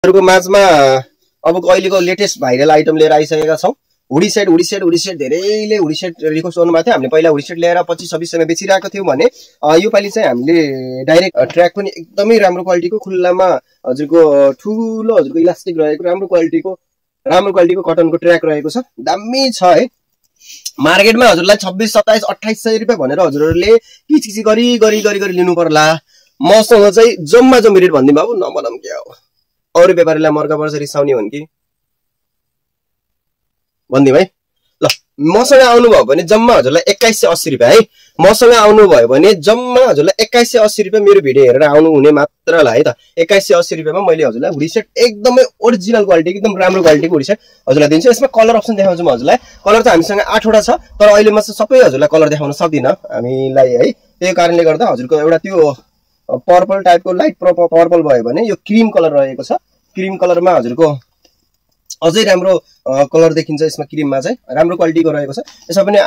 हजुरको माझमा अब अहिलेको लेटेस्ट भाइरल आइटम लिएर आइसकेका छौं। हुडी सेट धेरैले हुडी सेट रिक्वेस्ट गर्नुभएको थियो। हामीले पहिला हुडी सेट ल्याएर 25-26 सयमा बेचिरहेको थियौं भने यो पालि चाहिँ हामीले डाइरेक्ट ट्र्याक पनि एकदमै राम्रो क्वालिटीको खुल्लामा हजुरको ठुलो हजुरको इलास्टिक रहेको राम्रो क्वालिटीको कटनको ट्र्याक रहेको छ। दामी छ है। मार्केटमा हजुरलाई 26, 27, 28 सय रुपैयाँ भनेर हजुरहरूले किचकिची गरी लिनु पर्ला। मसँग चाहिँ जम्मा रेट भन्दिनु बाबु, नबनाम के हो। अरु व्यापारीलाई मर्का पर्छ रिसाउने हुन् कि भन्दिम है। ल मसँग आउनु भयो भने जम्मा हजुरलाई 2180 रुपैयाँ है। मसँग आउनु भयो भने जम्मा हजुरलाई 2180 रुपैयाँ मेरो भिडियो हेरेर आउनु हुने मात्रलाई है त। 2180 रुपैयाँमा मैले हजुरलाई हुडी सेट एकदमै ओरिजिनल क्वालिटी एकदम राम्रो क्वालिटीको हुडी सेट हजुरलाई दिन्छु। यसमा कलर अप्सन देखाउँछु म हजुरलाई। कलर चाहिँ हामीसँग 8 वटा छ, तर अहिले म सबै हजुरलाई कलर देखाउन सक्दिन हामीलाई है। त्यही कारणले गर्दा हजुरको एउटा त्यो पर्पल टाइपको लाइट पर्पल भयो भने यो क्रीम कलर रहेको छ। क्रीम कलरमा हजुरको अझै राम्रो कलर देखिन्छ। यसमा क्रीममा चाहिँ राम्रो क्वालिटीको रहेको छ। यसमा पनि